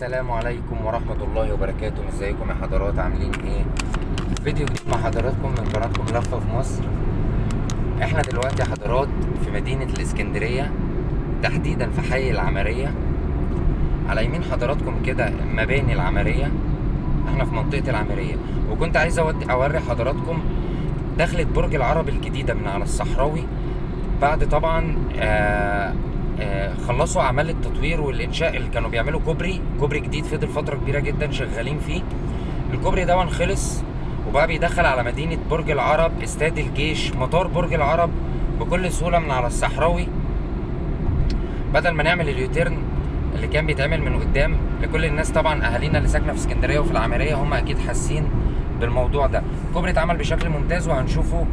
السلام عليكم ورحمة الله وبركاته. ازيكم يا حضرات، عاملين ايه؟ فيديو جديد مع حضراتكم من قناتكم لفة في مصر. احنا دلوقتي يا حضرات في مدينة الاسكندرية، تحديدا في حي العمارية. على يمين حضراتكم كده مباني العمارية، احنا في منطقة العمارية. وكنت عايز اوري حضراتكم دخلة برج العرب الجديدة من على الصحراوي، بعد طبعا خلصوا اعمال التطوير والانشاء اللي كانوا بيعملوا كوبري جديد فضل فترة كبيرة جدا شغالين فيه. الكوبري ده خلص وبقى بيدخل على مدينة برج العرب، استاد الجيش، مطار برج العرب بكل سهولة من على الصحراوي، بدل ما نعمل ال U-turn اللي كان بيتعمل من قدام لكل الناس. طبعا اهالينا اللي ساكنة في اسكندرية وفي العماريه هم اكيد حاسين بالموضوع ده. الكوبري اتعمل بشكل ممتاز وهنشوفه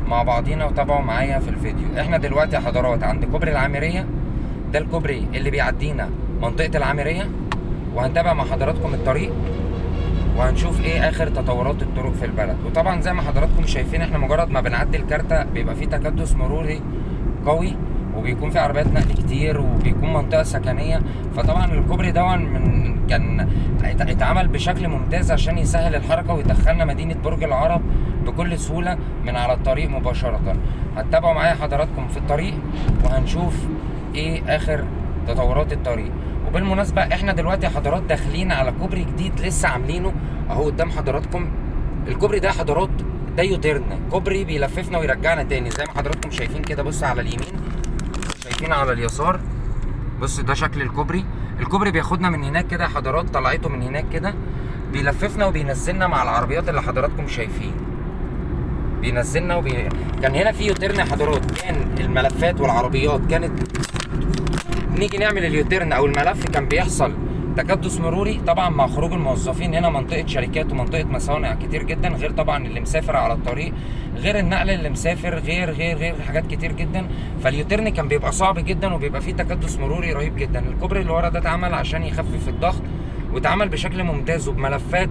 مع بعضينا، وتابعوا معايا في الفيديو. احنا دلوقتي يا حضرات عند كوبري العامريه، ده الكوبري اللي بيعدينا منطقة العامريه، وهنتابع مع حضراتكم الطريق وهنشوف ايه اخر تطورات الطرق في البلد. وطبعا زي ما حضراتكم شايفين احنا مجرد ما بنعدي الكارتة بيبقى فيه تكدس مروري قوي، وبيكون في عربيات نقل كتير، وبيكون منطقة سكنية. فطبعا الكوبري ده من كان اتعمل بشكل ممتاز عشان يسهل الحركة ويدخلنا مدينة برج العرب بكل سهولة من على الطريق مباشرة. هتتابعوا معايا حضراتكم في الطريق وهنشوف ايه اخر تطورات الطريق. وبالمناسبة احنا دلوقتي حضرات داخلين على كوبري جديد لسه عاملينه اهو قدام حضراتكم. الكوبري ده حضرات ده U-turn، كوبري بيلففنا ويرجعنا تاني زي ما حضراتكم شايفين كده. بص على اليمين، شايفين على اليسار، بص ده شكل الكوبري. الكوبري بياخدنا من هناك كده حضرات، طلعته من هناك كده بيلففنا وبينزلنا مع العربيات اللي حضراتكم شايفين، بينزلنا كان هنا في U-turn يا حضرات، كان الملفات والعربيات كانت نيجي نعمل ال U-turn او الملف كان بيحصل تكدس مروري. طبعا مع خروج الموظفين هنا منطقة شركات ومنطقة مصانع كتير جدا، غير طبعا اللي مسافر على الطريق، غير النقل اللي مسافر، غير غير غير حاجات كتير جدا. فال U-turn كان بيبقى صعب جدا وبيبقى فيه تكدس مروري رهيب جدا. الكوبري اللي ورا ده اتعمل عشان يخفف الضغط، واتعمل بشكل ممتاز وبملفات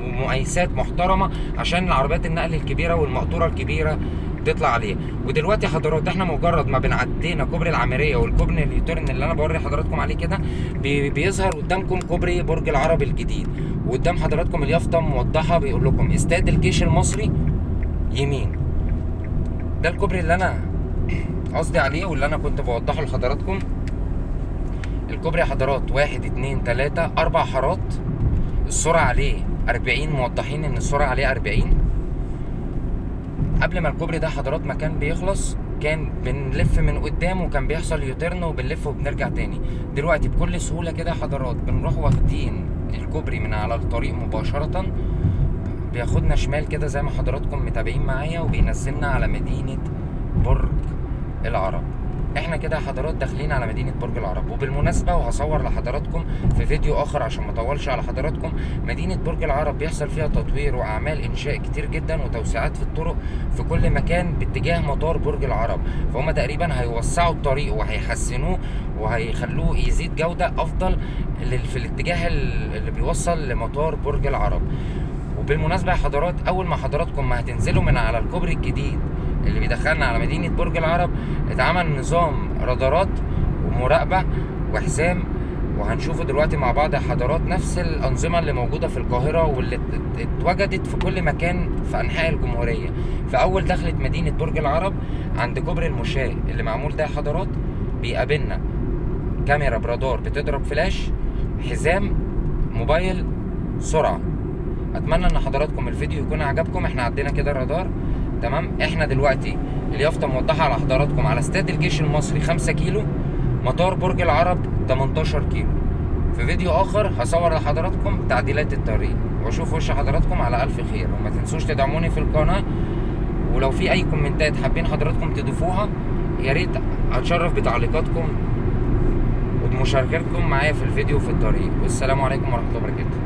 ومقايسات محترمه عشان العربيات النقل الكبيرة والمقطوره الكبيرة تطلع عليه. ودلوقتي حضرات احنا مجرد ما بنعدينا كوبري العامريه والكوبري ال U-turn اللي انا بوري حضراتكم عليه كده، بيظهر قدامكم كوبري برج العرب الجديد، وقدام حضراتكم اليافطه موضحة بيقول لكم استاد الجيش المصري يمين. ده الكوبري اللي انا قصدي عليه واللي انا كنت بوضحه لحضراتكم. الكوبري يا حضرات 1 2 3 4 حارات، السرعة عليه 40، موضحين ان السرعة عليه 40. قبل ما الكوبري ده حضرات ما كان بيخلص كان بنلف من قدام وكان بيحصل U-turn وبنلف وبنرجع تاني. دلوقتي بكل سهولة كده حضرات بنروح واخدين الكوبري من على الطريق مباشرة، بياخدنا شمال كده زي ما حضراتكم متابعين معايا، وبينزلنا على مدينة برج العرب. احنا كده حضرات داخلين على مدينة برج العرب. وبالمناسبة وهصور لحضراتكم في فيديو اخر عشان ما اطولش على حضراتكم، مدينة برج العرب بيحصل فيها تطوير واعمال انشاء كتير جدا وتوسعات في الطرق في كل مكان باتجاه مطار برج العرب. فهم تقريبا هيوسعوا الطريق وهيحسنوه وهيخلوه يزيد جودة افضل في الاتجاه اللي بيوصل لمطار برج العرب. وبالمناسبة يا حضرات اول ما حضراتكم ما هتنزلوا من على الكوبري الجديد اللي بيدخلنا على مدينة برج العرب، اتعمل نظام رادارات ومراقبة وحزام، وهنشوفه دلوقتي مع بعض يا حضرات. نفس الأنظمة اللي موجودة في القاهرة واللي اتوجدت في كل مكان في أنحاء الجمهورية. في أول دخلة مدينة برج العرب عند كوبري المشاة اللي معمول ده يا حضرات، بيقابلنا كاميرا برادار بتضرب فلاش، حزام، موبايل، سرعة. أتمنى إن حضراتكم الفيديو يكون عجبكم. احنا عدينا كده الرادار، تمام. احنا دلوقتي اليافطه موضحة على حضراتكم على استاد الجيش المصري 5 كيلو، مطار برج العرب 18 كيلو. في فيديو اخر هصور لحضراتكم تعديلات الطريق، واشوف وش حضراتكم على الف خير. وما تنسوش تدعموني في القناة، ولو في اي كومنتات حابين حضراتكم تضيفوها يا ريت، اتشرف بتعليقاتكم وبمشاركتكم معايا في الفيديو في الطريق. والسلام عليكم ورحمة الله وبركاته.